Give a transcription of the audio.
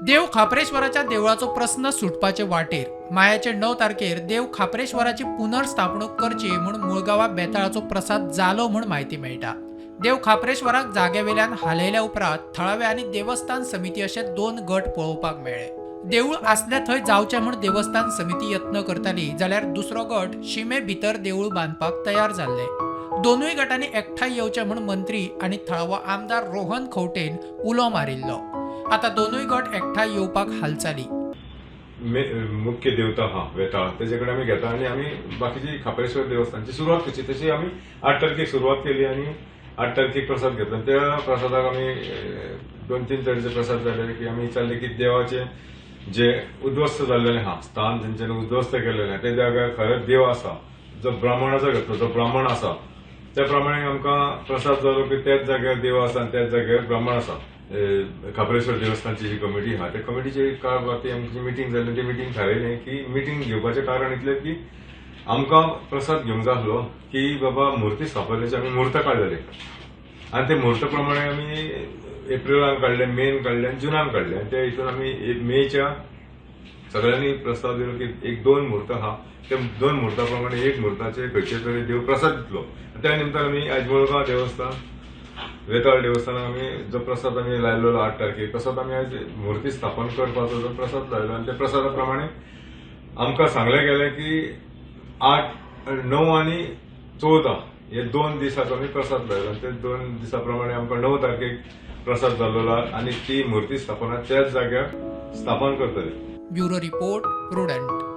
देव खाप्रेश्वराच्या देवळाचो प्रस्न सुटपाचे वाटेर. मायाचे 9 तारखेर देव खाप्रेश्वराची पुनर्स्थापणूक करची म्हूण मुळगांवा बेताळाचो प्रसाद जालो म्हूण म्हायती मेळटा. देव खाप्रेश्वराक जाग्यावेल्यान हालयल्या उपरांत थळावे आनी देवस्थान समिती अशे 2 गट पळोवपाक मेळ्ळे. देवूळ आसले थंय जावचें म्हूण देवस्थान समिती यत्न करताली, जाल्यार दुसरो गट शिमे भितर देवूळ बांदपाक तयार जाल्ले. दोनूय गटांनी एकठांय येवचें म्हूण मंत्री आनी थळावो आमदार रोहन खंवटेन उलो मारिल्लो. आतां दोनूय गट एकठांय येवपाक हालचाली. मुख्य देवता हा वेताळ तेजे कडेन आमी घेता आनी आमी बाकीची खाप्रेश्वर देवस्थानची सुरवात करची. तशी आमी 8 तारखेक सुरवात केली आनी 8 तारखेक प्रसाद घेतलो. त्या प्रसादाक आमी 2-3 तरेचे प्रसाद जाले की आमी विचारले की देवाचे जे उद्ध्वस्त जाल्लेले आहा स्थान तेंच्यांनी उद्ध्वस्त केलेलें ते जाग्यार खरेंच देव आसा, जो ब्राह्मणाचो घेतलो जो ब्राह्मण आसा त्या प्रमाणे आमकां प्रसाद जालो की त्याच जाग्यार देव आसा आनी त्याच जाग्यार ब्राह्मण आसा. खाप्रेश्वर देवस्थानची जी कमिटी आहा त्या कमिटीची काल राती आमची मिटींग जाली. ती मिटींग थारायलें की मिटींग घेवपाचें कारण इतलें की आमकां प्रसाद घेवंक जाय आसलो की बाबा मुर्ती स्थापनेची आमी म्हूर्त काडलेले आनी ते म्हूर्त प्रमाणे आमी एप्रिलान काडले, मेन काडले आनी जुनान काडले आनी त्या हितून आमी मेच्या सगळ्यांनी प्रस्ताव दिलो की 1-2 म्हूर्त आहा त्या 2 म्हूर्ता प्रमाणे 1 म्हूर्ताचे खंयचे तरी देव प्रसाद दितलो. त्या निमतान आमी आयज मुळगांव देवस्थान वेताळ देवस्थानाक आमी जो प्रसाद आमी लायलेलो 8 तारखेक प्रसाद आमी आयज मुर्ती स्थापन करपाचो जो प्रसाद लायलो आनी त्या प्रसादा प्रमाणे आमकां सांगलें गेलें की 8, 9 आनी 14 हे 2 दिसाचो आमी प्रसाद लायलो आनी ते 2 दिसा प्रमाणे आमकां 9 तारखेक प्रसाद जाल्लो आनी ती मुर्ती स्थापना त्याच जाग्यार स्थापन करतले. Bureau report, Prudent.